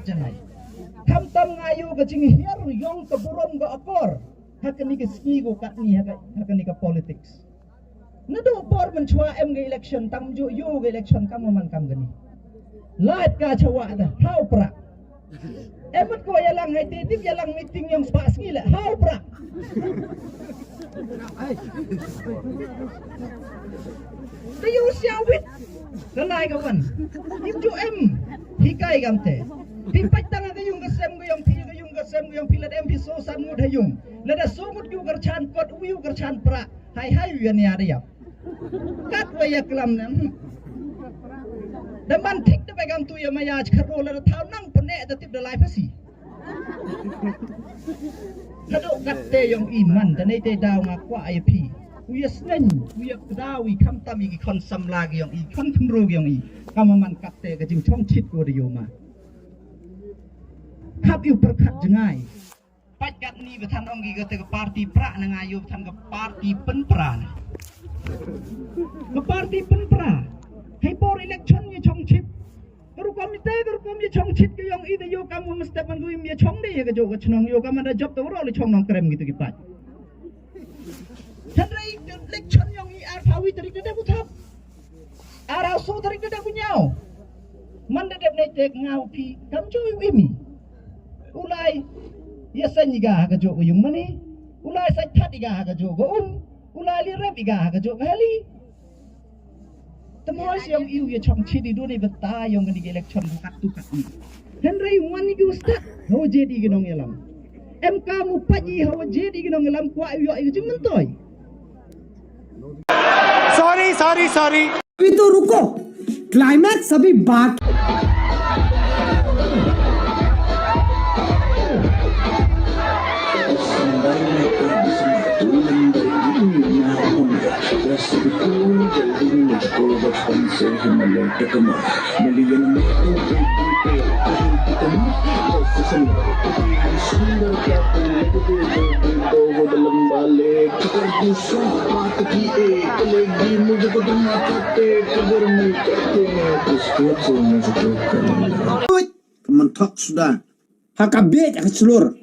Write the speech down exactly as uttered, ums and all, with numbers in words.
Janai. Khamtam nga ïoh ka jinghiar ïong ka burom ka akor. Ha kane ka sngi ko katni ha ka, ha kane ka politics. Naduh por mynshuwa em ka election, tang ju ïoh ka election kam man kam kane. Lait ka chawa da, hau pra. Em mut ko ïalang hai te, tip ïalang meeting ïong spah sngi le, hau pra. Te ïoh sia wit. Ka lai ka wan. Im ju em. Hikai kam te. Phi pait tang ka yung ka sem ka yong phi, ka yung ka sem ka yong phi, lada em phi so san ngut ha yung. Lada so ngut yu kyrchan kot, u yu kyrchan pra. Hai hai u yan ya da yap. Kat wa ya klam ne. Hmm. Da man thik da ba kam tu ya ma ya chkaro lada thaw nang pene da tip da lai pasi. Haduh katte yong i man, da nei te daw nga kwah ai phi. U ya sneng, u ya kdaw i khamtam i ki khon samla ki yong i, khon khynru ki yong i. Kama man katte ka jingchong chit ko da yo ma. Khap i u pyrkhat jngai. Pat kat ni ba than ong ki kate ka parti pra na nga yo ba than ka parti pynpra na. Ka parti pynpra. Hai por election ya chong chit. Ka rukom ite, ka rukom ya chong chit ka yong i da yo kam wa mestep man gu im ya chong de ya ka jo ka chnong yo kam da job ta waro le chong nong krem gitu ki pat. Hynrei election yong i ar phawi tarik da da ku thap. Ar aw so tarik da da ku nyaw. Man da dep nei tek ngaw phi kam jo yu imi. Ulai ya san iga ha ka jo ka yung mani. Ulai sa that iga ha ka jo ka um. Ulai li rep iga ha ka jo ka hali. Te mo siang iu ya chong chit i duni beta yong kani ki election ko kat tu kat ni. Hynrei wan i ki u start. Hawa jedi ki nong yalam. Em ka mu pat i hawa jedi ki nong yalam kwa iu ya i ki jing mentoi. Sorry, sorry, sorry. अभी तो रुको, क्लाइमैक्स अभी बाकी। Mentok sudah. Haka bej haka selur.